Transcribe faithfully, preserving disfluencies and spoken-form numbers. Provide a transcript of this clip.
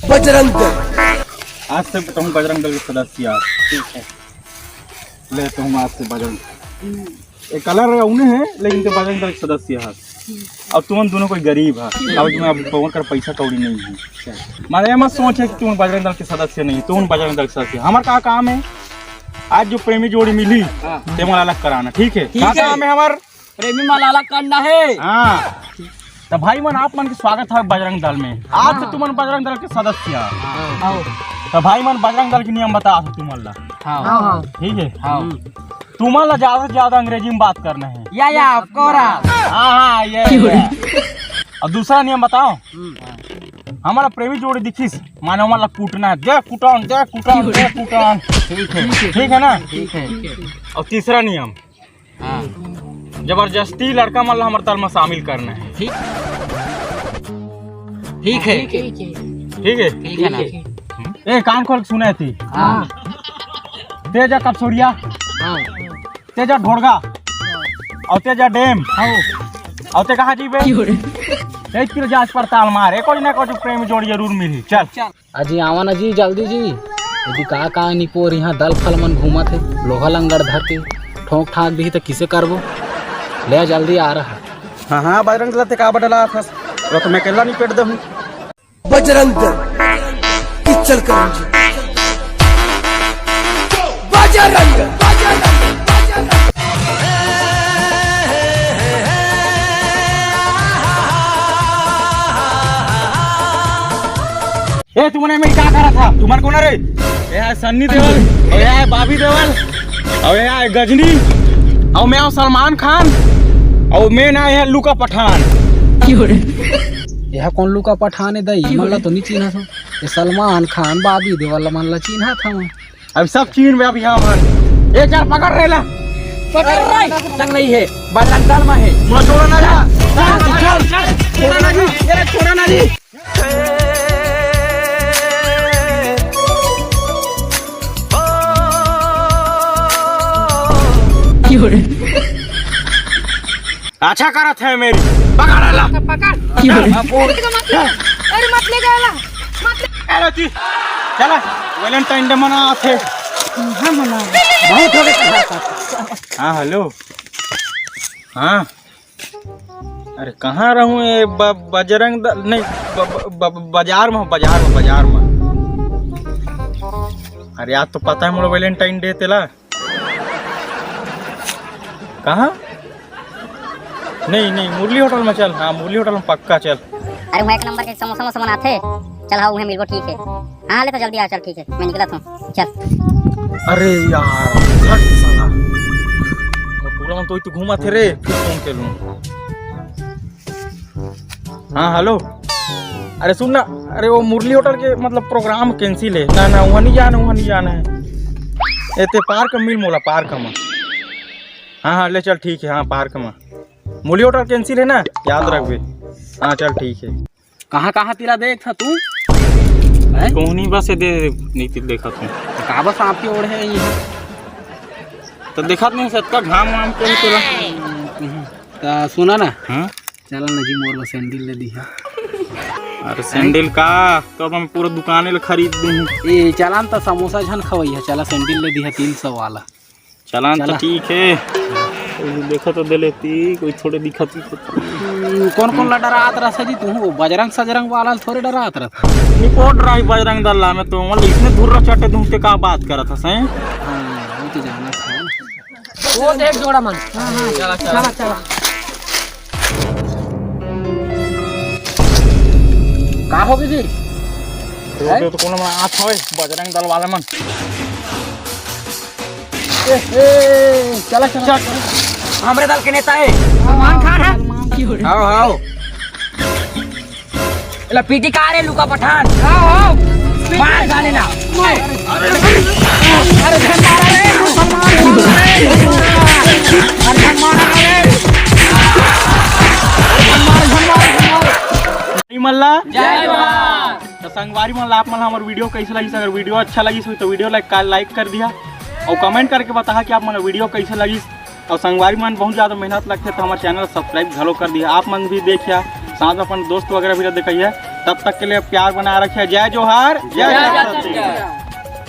बजरंग दल। आज से तुम बजरंग दल के सदस्य आस। ठीक है। ले तुम आज से बजरंग, ये कलर उन्हें है, लेकिन तो बजरंग दल के सदस्य है। अब तुम दोनों कोई गरीब है, अब मैं अब पवन कर पैसा कौड़ी नहीं है। माने ये मत सोचे कि तुम बजरंग दल के सदस्य नहीं, तुम बजरंग दल के सदस्य। हमार का काम है, आज जो प्रेमी जोड़ी मिली, हाँ। ते मन अलग कराना, ठीक है? ठीक का है। काम है हमार? प्रेमी मन अलग करना है। हाँ। तो भाई मन, आप मन के स्वागत है बजरंग दल में। आज से हाँ। तुमन बजरंग दल के सदस्य है। हाँ। तो भाई मन, बजरंग दल के नियम बता दो तुमन ला। हाँ। हाँ, हाँ। ठीक है। हाँ। तुमन ला ज्यादा से ज्यादा अंग्रेजी में बात करना है। या, या, of course। हाँ, हाँ, ये, ये। और दूसरा नियम बताओ। हमारा प्रेमी जोड़ी दिखिस, माने हमारा कूटना है, दे कुटान, दे कुटान, दे कुटान। ठीक है। ठीक है ना? ठीक है। और तीसरा नियम, हाँ। जबरदस्ती लड़का मन ला हमर दल में शामिल करना है। ठीक। ठीक है। ठीक है। ठीक है। ठीक है ना? ए, कान खोल के सुने थी। हाँ। तेजा कपसोरिया। हाँ। तेजा ढोड़गा। और तेजा डेम। हाँ। और ते कहाँ जीबे? एक किलो जांच पड़ताल मार, एको ना एको प्रेमी जोड़ी जरूर मिली। चल। चल। अजी आवा ना जी, जल्दी जी। यदि का का निपोर यहाँ दल फल मन घूमत हे, लोहा लंगड़ धर के ठोंक ठाक दिही त किसे करबो? ले आ जल्दी आ रहा। हाँ, हाँ, बजरंग दल ते का बडला आथस? वो तो मैं अकेला नहीं पेट दे हूँ। बजरंग दल, किचल करंजी। बजरंग, बजरंग, बजरंग। ए, तुमन एमे का करत हा? तुमन कोन रे? ए आय सन्नी देओल, अउ ए आय बॉबी देओल, अउ ए आय गजनी, अउ मैं आय सलमान खान, अउ मैं ना ए लुका पठान। एहा कोन लुका पठान ए दई? मन ला तो नी चिन्हत हंव। ए सलमान खान, बॉबी देओल ला मन ला चिन्हत हंव। अब सब चीन में अभी हम हन। ए चल पकड़ रे ला। पकड़ रे। तंग नहीं है। बजरंग दल में है। मोला छोड़ो ना ला। चल, चल, चल। छोड़ो ना जी। ए छोड़ो ना जी। अच्छा करत हे मेरी। पकड़ ला। पकड़। हाँ, बोल। अरे मत ले जाएला। मत ले। अरे जी। चला, वैलेंटाइन डे मनाथे। हाँ, मना। बहुत हो गया। हाँ, हेलो। हाँ। अरे कहाँ रहूँ ये ब-, बजरंग दल नहीं, ब-, ब-, ब-, बाजार में, बाजार में, बाजार में। अरे आज तो पता है मोला वैलेंटाइन डे तेला। कहाँ? नहीं, नहीं, मुरली होटल में चल। हाँ, मुरली होटल में पक्का चल। अरे वहाँ एक नंबर के समोसा वोसा बनाथे। चल हाँ, वहीं मिलबो, ठीक है। हाँ, ले तो जल्दी आ, चल ठीक है, मैं निकलत हूँ, चल। अरे यार, हट साला। मोर टोला मन तो इतने घूमत हे रे, फिर फोन कर लूँ। हाँ, हेलो। अरे सुन ना, अरे वो मुरली होटल के मतलब प्रोग्राम कैंसिल है। ना, ना, वहाँ नहीं जाना, वहाँ नहीं जाना है। ए, ते पार्क में मिल मोला, पार्क में। हाँ, हाँ, ले चल, ठीक है, हाँ, पार्क में। मुरली होटल कैंसिल है ना, याद रखबे। हाँ, चल, ठीक है। कहाँ कहाँ तिला देख था तू? हैं? कोहनी बस ये दे, नहीं ति-, देखा तू। तो का बस आपके ओढ़े है ये? तो देखत नहीं सतका घाम वाम के तेरा। तो सुना ना। हाँ? चला ना जी, मोर बर सैंडल ले दिहा। अरे सैंडल का? तो अब हम पूरा दुकाने ले खरीद दूँ। ए, चला ना तो समोसा झन खवई है, चला सैंडल ले दिहा तीन सौ वाला। चलान तो चला। ठीक है। देखा तो दे लेती, कोई थोड़े दिखत ही तो। हम्म, कौन कौन ला डरात रहा जी तू? वो बजरंग सजरंग वाला थोड़े डरात रहा। निपोट रहा है बजरंग दल्ला में तो, मतलब, इसने धुर्रा चटे दूं ते का बात करत हस, हैं? हाँ, वो तो जाना था। वो देख जोड़ा मन। हाँ, हाँ। चला, चला। चला, चला। का हो गई जी? रोड पे तो कोनो मन आत हवे, बजरंग दल वाले मन। ए, ए, चला, चला, चला। हमरे दल के नेता है। सलमान खान है। आओ, आओ। एला पीटी का रे लुका पठान। आओ, आओ। मार डाले ना। अरे, अरे, झन मारा रे, सलमान खान रे। अरे, झन मारा रे। अरे, झन मारा, झन मारा, झन मारा। जय मल्ला। जय मल्ला। तो संगवारी मन ला आप मन ला हमर वीडियो कैसे लगिस? अगर वीडियो अच्छा लगिस होही तो वीडियो ला एक like कर दिहा और comment करके बताहा कि आप मन ला वीडियो कैसे लगिस। अउ संगवारी मन, बहुत ज्यादा मेहनत लगथे, तो हमर चैनल सब्सक्राइब घलो कर दिहा। आप मन भी देखिया, साथ में अपन दोस्त वगैरह भी ला देखइया। तब तक के लिए प्यार बनाए रखिया। जय जोहार, जय छत्तीसगढ़।